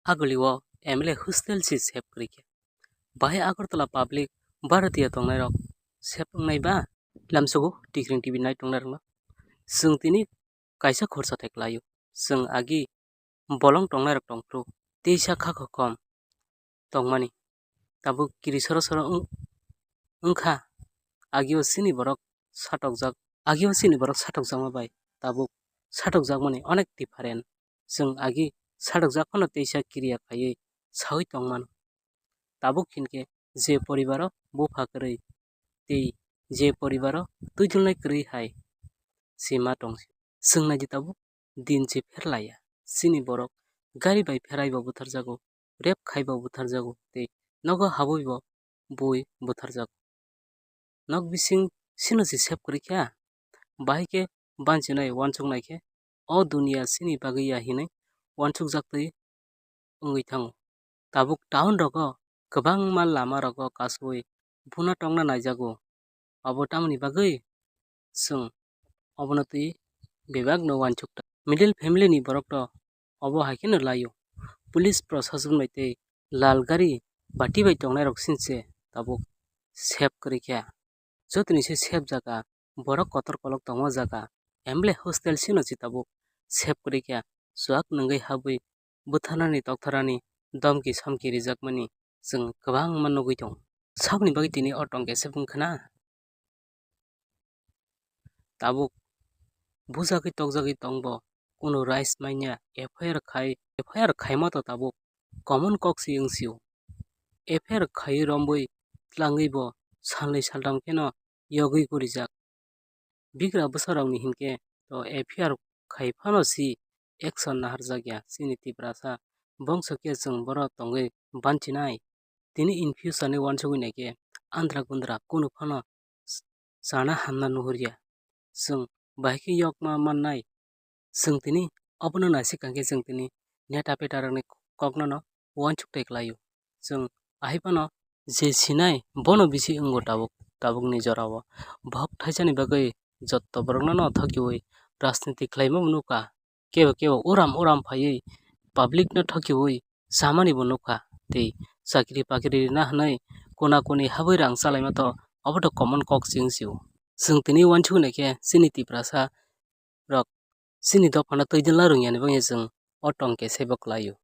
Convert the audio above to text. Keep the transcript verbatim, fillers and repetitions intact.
Aguli o M L A hostel si save kwrwi khe. Bahai Agartala public Bharatiya tongnairok save wngnai ba? Lamsogo Tikring T V nai tongnairokno chwng tini kaisa khorsa thai klaio. Chwng agi bolong tongnairok tongphuru teisa kha kokom tongmani. Tabuk kiri soro soro wng-, wngkha. Agio chini borok satokjak, agio chini borok satokjakma bai tabuk satokjakmani onek different. Chwng agi satokjak phano teisa kiriya khaiwi sawi tongmano. Tabuk hinkhe je poribaro bupha kwrwi tei je poribaro twidulnai kwrwi hai se ma tongsi. Chwng naidi tabuk din se pherlaiya. Chini borok gari bai pheraibo butharjago, rape khaibo butharjago tei nogo habwibo bui butharjago. Nok bising sino se save kwrwi kha, bahai khe banchinai uansuknai khe o duniya chini bagwi ya hinwi uansukjaktwi wngwi thango. Tabuk town rogo kwbangma lama rogo kasui buno tongna naijago. Abo tamoni bagwi chwng obono twi bebakno uansuk ta. Middle family ni borok to obo hai kheno laio. Police prosason bai tei lal gari bati bai tongnai rok sinse tabuk save kwrwi kha. Jotoni se save jaga borok kotor kolok tongma jaga M L A hostel sino se tabuk save kwrwi kha. Chuak nungwi habwi butharnani toktharani domki somki rijakmani chwng kwbangma nugwi tongo. Saboni bagwi tini o tongkhe se wngkha na? Tabuk bujagwi tokjagwi tongbo, kunu rights manya, F I R khai, F I R khaima to tabuk common kok si wngsio. F I R khaiwi rombwi tlangwi bo salnwi saltham kheno yogwi gurijak. Bigra bwsarokni hinkhe to F I R khai phano si action naharjakya chini Tiprasa bongso khe chwng boro tongwi banchinai. Tini in future ni uansugwi naikhe andra gundra kunu phano chana hamna nuhurya. Chwng bahai khe yokma mannai. Chwng tini obono naisik kha khe chwng tini neta peta rokni kokno no uansuk tei klaio. Chwng ahai phano je sinai bono bisi wngo tabuk, tabukni jorao. Bohok thaisani bagwi jotto borokno no thokiui rajniti khlaima bo nukha. Kebo kebo uram uram phaiwi public no thokiui chamani bo nukha tei chakri pakri rina hwnwi kona koni habwi rang chalaima to obo to common kok chwng sio. Chwng tini uansuknai khe chini Tiprasa rok chini dophano twi dwla rwngya ni bagwi chwng o tongkhe sebo klaio.